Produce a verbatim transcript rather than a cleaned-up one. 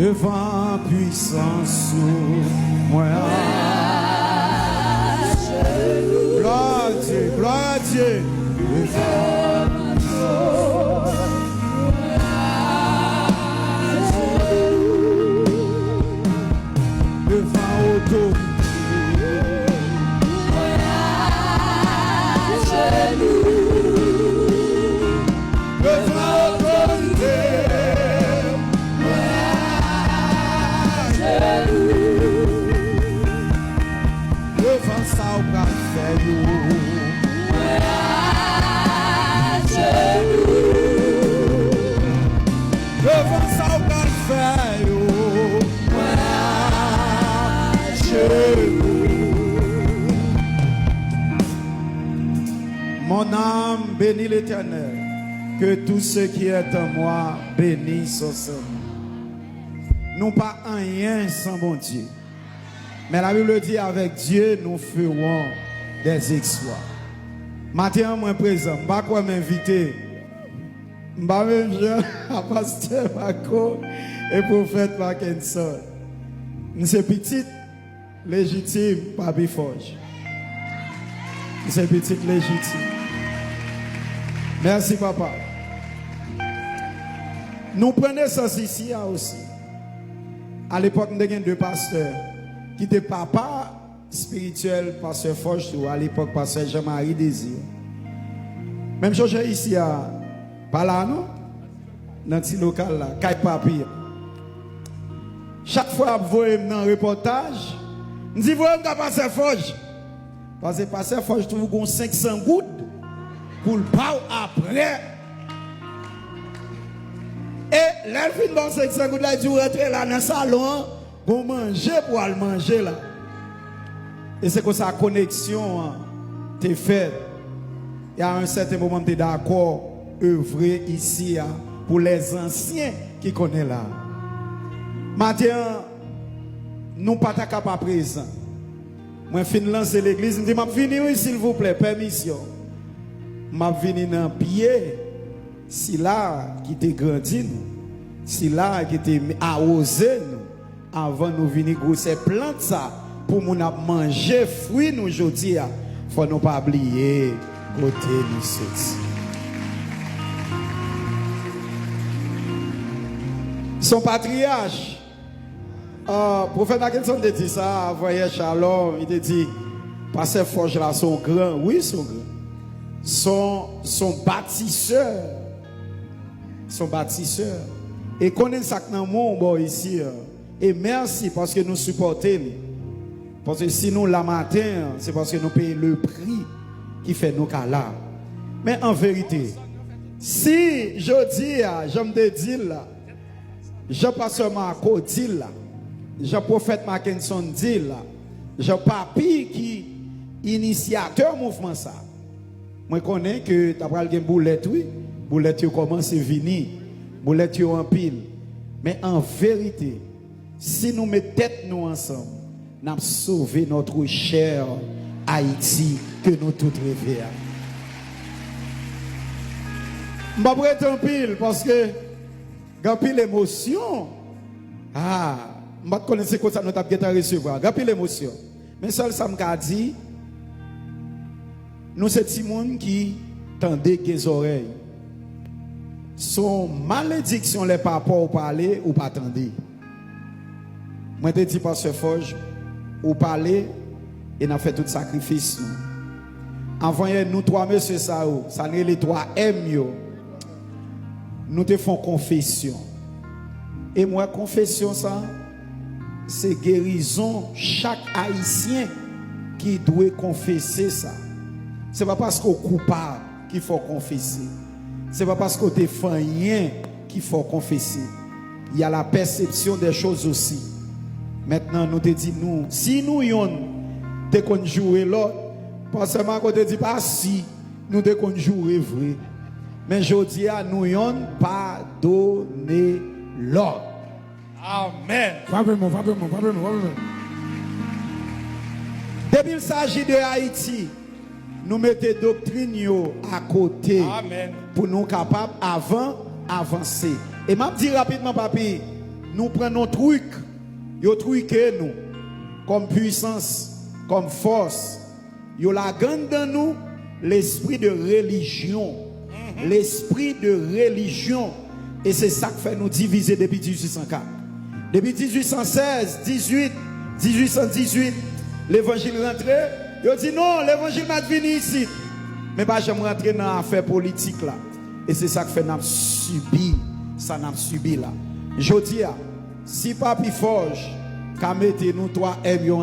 Devan pwisans ou, mwen ajenou. Glwa a Dye, glwa a Dye. Devan otorite, mwen ajenou. Devan otorite, mwen ajenou. Devan sa w pral fè yo, mwen ajenou. Devan sa w pral fè yo, mwen ajenou. Mon âme, bénis l'Éternel. Que tout ce qui est en moi bénisse son Seigneur. Nou pa anyen san Bondye. Men la Bible di, avec Dieu, nous ferons des exploits. Maten an, mwen prezan. M pa kwè m envite. M pa menm jan a pastè Marco e pwofèt Mackenson. M se pitit lejitim Papi Fòj. M se pitit lejitim. Mèsi, papa. Nou pran nesans isi a osi. Alepòk, m te gen de pastè ki te papa espirityèl pastè Fòj tou, alepòk pastè Jean Marie Désir. Men m chonje isi a, pa la non, nan ti lokal la, kay papi a. Chak fwa y ap voye m nan repòtaj, m di, "Voye m ka pastè Fòj." Paske pastè Fòj toujou gon senk san goud pou l ba w aprè. E lè l fin ba w senk san goud la, l di w rantre la nan salon an, gon manje pou w al manje la. E se konsa koneksyon an te fèt. E a yon sèten moman, m te dakò evre isi a pou lèzansyen ki konnen la. Maten an, nou pa ta ka pa prezan. Mwen fin lanse legliz, m di, "M ap vini, wi, silvouplè, pèmisyon." M ap vini nan pye sila ki te grandi nou, sila ki te awoze nou, avan nou vini gwosè plant sa, pou moun ap manje fwi nou jodi a, fò nou pa bliye kote nou soti. Son patriyach, Ah, pwofèt Mackenson te di sa avanyè, Shalom, li te di, pastè Fòj la se yon gran, wi, se yon gran. Se yon, se yon batisè. Se yon batisè. E konnen sa k nan men w bò isi an. E mèsi paske nou sipòte li. Paske si nou la maten an, se paske nou peye le pri ki fè nou ka la. Men an verite, si jodi a, jan m te di l la, jan pastè Marco di l la, jan pwofèt Mackenson di l la, jan papi ki inisyatè mouvman sa, mwen konnen ke ta pral gen boulèt, wi. Boulèt yo kòmanse vini. Boulèt yo anpil. Men an verite, si nou met tèt nou ansanm, n ap sove notre chère Haïti ke nou tout reve a. M p ap rete anpil paske gen anpil emosyon. Ah, m pa t konnen se konsa nou t ap gentan resevwa. Gen anpil emosyon. Men sèl sa m ka di, nou se timoun ki tande, gen zòrèy. Se yon malediksyon lè papa w pale, ou pa tande. Mwen te di pastè Fòj, ou pale e n ap fè tout sakrifis nou. Avanyè, nou twa mesye sa yo, sa n rele twa M yo, nou te fè yon konfesyon. E m wè konfesyon sa, se gerizon chak Ayisyen ki dwe konfese sa. Se pa paske w koupab ki fè w konfese. Se pa paske w te fè anyen ki fè w konfese. Il y a la perception des choses aussi. Mentnan, nou te di nou, si nou yonn te konn joure lòt, pastè Marco te di, pa si, nou te konn joure vre. Men jodi a, nou yonn padone lòt. Amèn. Frape mwen, frape mwen, frape mwen, frape mwen. Depi il s'agit de Ayiti, nou mete doktrin yo akote. Amèn. Pou nou kapab avan, avanse. E m ap di rapidman, papi, Nou pran non trik, yo trike nou kòm pwisans, kòm fòs. Yo lage anndan nou lespri de relijyon. Lespri de relijyon. E se sa k fè nou divize depi dizuit san kat. Depi dizuit san sèz, dizuit, dizuit san dizuit, levanjil rantre. Yo di non, levanjil mèt vini isit. Men pa janm rantre nan afè politik la. E se sa k fè n ap sibi sa n ap sibi la. Jodi a, si Papi Fòj ka mete nou twa M yo